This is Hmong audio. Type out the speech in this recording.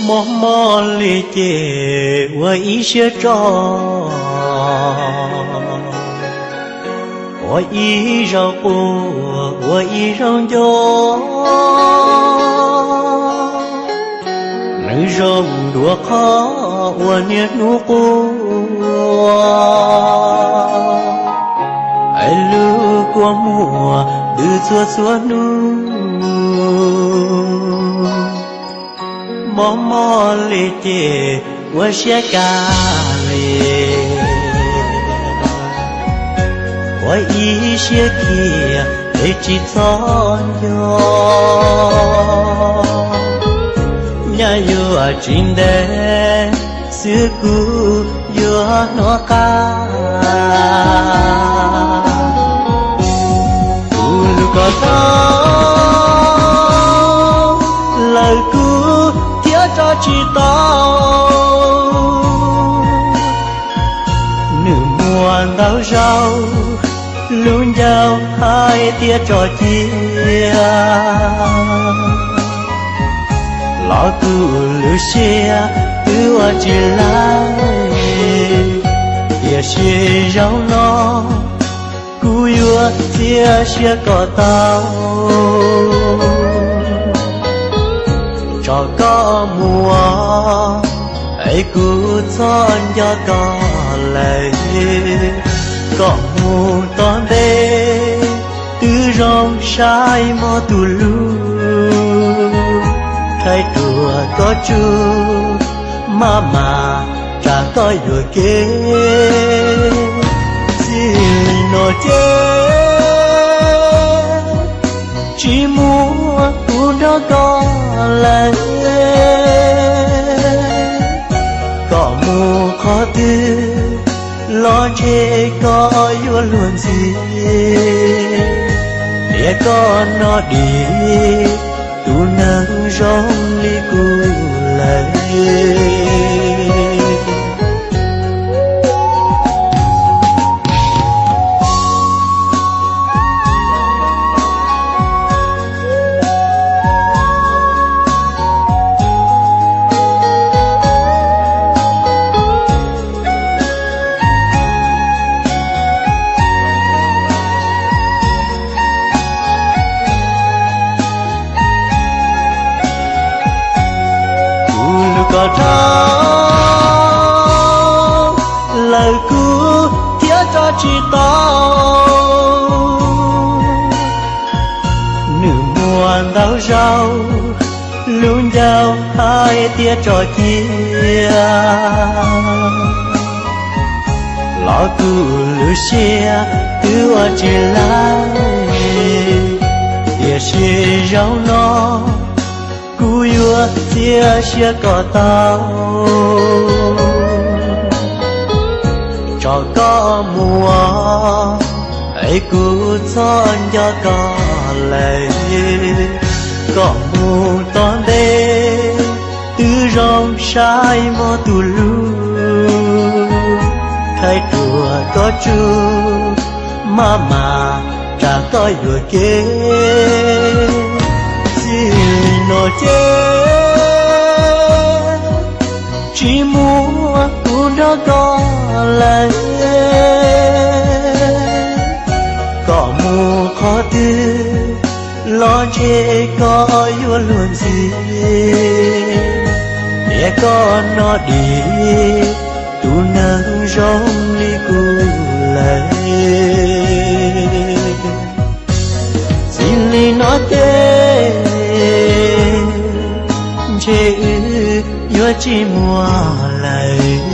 Mob mob li ces ua ib siab tso, ua ib zaug quaj ua ib zaug nco. Nws zoo dua qhov ua niaj hnub quaj, es lub kua muag twb txhua txhua hnub. Mob mob li ces ua siab kag li, ua ib siab khiav es tsis txhob nco. Nyaj yuav tsis ntev xwb kuv yuav hnov qab. Kuv lub ko taub lawm kuv thiab tso tsis tau. Nws muaj ntau zaus lub ncauj hais tias tso cia, los kuv lub siab twb ua tsis laib. Tiam sis zaum no kuv yuav txiav siab kom tau, tso koj mus es kuv txhob nco koj lawm. Koj mus tom ntej twb zoo saib mob tus lub, rhais ruam koj tsuj maj mam tsam koj yuam kev. Txij li no ces tsis muaj kuv nrog koj lawm. Koj mus qhov twg los ntshe koj yuav luag ntxhi, tias koj noj dim tus neeg zoo li kuv lawm. Kuv lub ko taub lawm kuv thiab tso tsis tau. Nws muaj ntau zaus lub ncauj hais tias tso cia, los kuv lub siab twb ua tsis laib. Tiam sis zaum no kuv yuav txiav siab kom tau, tso koj mus es kuv txhob nco koj lawm. Koj mus tom ntej twb zoo saib mob tus lub, rhais ruam koj tsuj maj mam tsam koj yuam kev. Txij li no ces tsis muaj kuv nrog koj lawm. Koj mus qhov twg los ntshe koj yuav luag ntxhi, tias koj noj dim tus neeg zoo li kuv lawm. Txij li no ces ntshe wb yuav tsis muaj lawm.